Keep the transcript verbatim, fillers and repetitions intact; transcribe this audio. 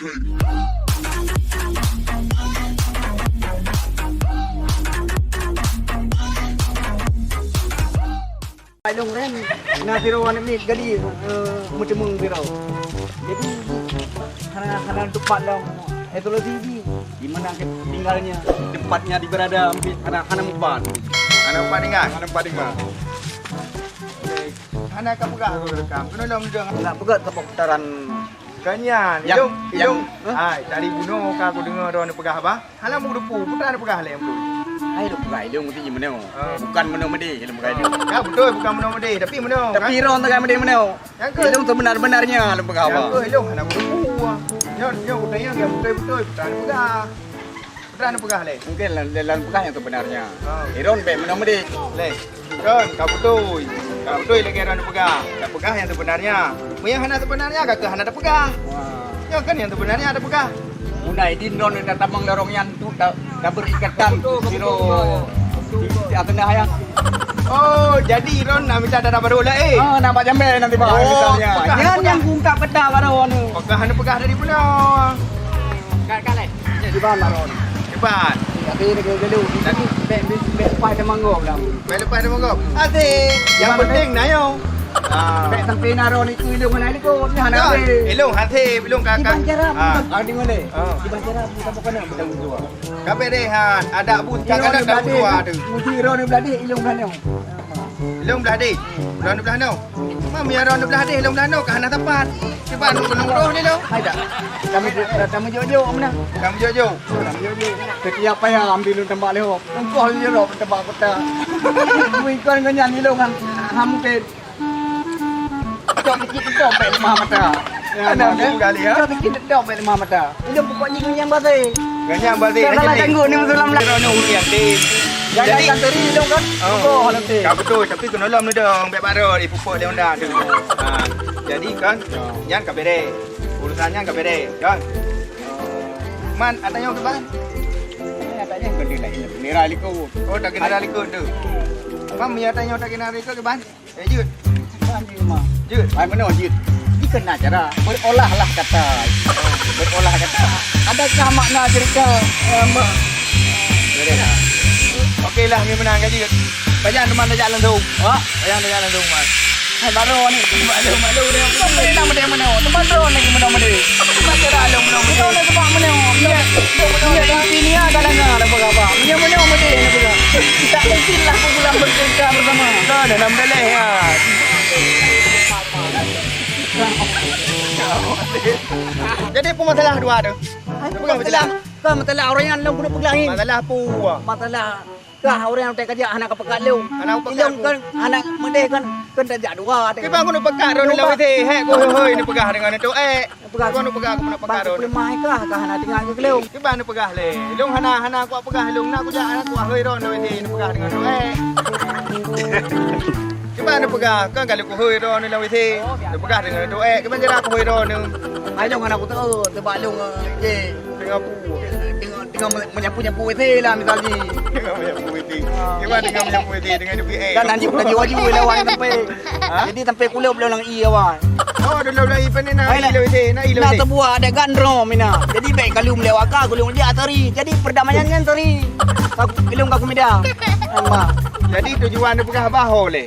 Ilong rem, na sidroe aneuk miet gadih, eh, meuteumèe sidroe. Jadi, hana, hana teumpat lom isolasi jih. Di mana tinggalnya, tempatnya diberada, hana, hana mupat. Hana mupat tinggal? Hana mupat tinggal. Hana ka peugah aku rekam. Keunoe lom dong. Nak peugah teupeuk putaran. Kan nyan, Yang, ilong, yang, ilong. Hah? Ai, tadi bunoe ka aku deungoe droeneuh peugah bah. Hana meudupu, peue tapeugah lé, Abdul? Hai, lôn peugah ilong meusti jih meunoe. Ah. Bukan meunoe meudeh, lôn peugah ilong. Ya, beutôi bukan meunoe meudeh, tapi meunoe, tapi kan? Droeneuh tapeugah meudeh meunoe. Nyang keuh. Ilong sebenar-benarnya lôn peugah bah. Nyang keuh ilong hana meudupu. Nyoe, nyoe kutanyong nyang beutôi-beutôi, peue tapeugah. Peue tapeugah lé? Mungkin lôn, lôn peugah nyang sebenarnya. Ah. Droeneuh bèk meunoe meudeh. Lé. Kon, ka beutôi. Ka beutôi lagèe droeneuh peugah. Ka peugah nyang sebenarnya. Meunyo hana sebenarnya, ka keuh hana tapeugah. Wah. Nyoe kan nyang sebenarnya tapeugah. Mulai di droeneuh tatamong lorong nyan tu ta-, tabri ikatan sidroe. Di, di ateueh ya. Oh, jadi droeneuh na mita dara barô laén? Ah, na bak jambai nanti, Pak, misalnya. Oh, peugah, nyan peugah. Nyang kuungkap peta baroe nyoe. Peugah hana peugah dari bunoe. Kat, kat, leh. Di bawah baroe nyoe. Hebat. Tapi dia galu. Tapi bèk, bèk, bèk leupah teumanggob lah. Bèk leupah teumanggob. Asik. Yang penting na nyoe. Ah. Bèk sampai na droeneuh itu ilong hana likot. Ni hana habéh. Ilong hasé, ilong ka, ka. Kiban cara, ah, bukan, ah, dengar ni. Ah. Kiban cara, bukan, bukan, bukan, bukan. Ka beureh han, adak bu ka keuneuk tabu dua tu. Muji droeneuh blah deh, ilong blah nyoe. Ilong blah deh, droeneuh blah nyoe. Mam ya droeneuh blah deh, ilong blah nyoe ka hana teumpat. Cuba nu gunong roh ni lo. Hai dah. Kamu, kamu jok-jok mana? Kamu jok-jok. Kamu jok-jok. Setiap payah ambil lôn tambah lewat. Engkau je roh tambah kota. Bukan ngon nyan ilong han, han mungkin. Cok sikit teutôp bèk leumah mata. Ya, ada, mampu kan? Kali, ya. Cok sikit teutôp bèk leumah mata. Ilong pokok jih ngon nyang basé. Ngon nyang basé. Salah tanggung ni musuh lam lah. Droeneuh ureueng yatim. Jadi, jadi, kan tadi ilong kan? Oh. Pokok hana teh. Ka beutôi, tapi keunoe lom neudong, bèk baroe ipupuk lé Honda tu. Ha, jadi kan, nyan ka beureh. Urusan nyan ka beureh, kan? Man, ata nyoe kiban? Eh, ata nyoe keuneuk lagi general ikut. Oh, tak general ikut tu. Man, meunyo ata nyoe tak general ikut kiban? Eh, jeuet. Bukan jeuet, Ma. Jeuet. Ai, meunoe jeuet. Jih keunan cara. Berolah-olah kata. Berolah kata. Adakah makna cerita, eh, me- Okey lah, nyoe meunan ka jeuet. Pajan teuma tajak langsung. Ha? Pajan tajak langsung, Man. Hai, baroe ni. Maklum, maklum dia. Bukan boleh nak meunoe-meunoe. Teuma droeneuh lagi meunoe-meunoe. Teuma cara lôn meunoe-meunoe. Meunoe sebab meunoe. Iya. Iya, tapi ni ada langa dah berapa. Meunyoe meunoe meudeh nak peugah. Tak mungkinlah kumpulan bercerita bersama. Nah, dah enam belas ya. Jadi apa masalah dua tu? Hai, bukan masalah. Bukan masalah orang yang lôn keuneuk peugah ni. Masalah apa? Masalah kah orang yang tajak hana ka peugah lôn. Hana ka peugah. Ilong kan hana meudeh kan, kan tajak dua. Kiban keuneuk peugah droeneuh lawét, hek, hoi, hoi, neupeugah deungon tu, eh. Peugah. Kiban keuneuk peugah, keuneuk peugah droeneuh. Peuleumaih kah, kah hana tinggai keu lôn. Kiban neupeugah lé. Ilong hana, hana kuat peugah ilong, na kujak hana kuat hoi droeneuh lawét, neupeugah deungon tu, eh. Kiban neupeugah, kan kalau kuhôi droeneuh lawét, neupeugah deungon tu, eh. Kiban cara kuhôi droeneuh. Ilong hana kuteuôt, teubak lôn, eh, je. Deungon pu. Deungon Tengah me-, menyapu-nyapu W C lah misal jih. Tengah menyapu W C. Ah. Memang tengah menyapu W C, tengah dupi air. Dan anjing pun laju-laju lawan sampai. Ha? Jadi sampai kulop lom lam ie awai. Oh, dulu lam ie pandai na ie lawét, na ie lawét. Nah, tebuah ada gandro mina. Jadi baik kalau melewat ka, kalau dia tari. Jadi perdamaian kan tari. Aku belum aku mida. Ama. Jadi tujuan dia peugah bah ho lé.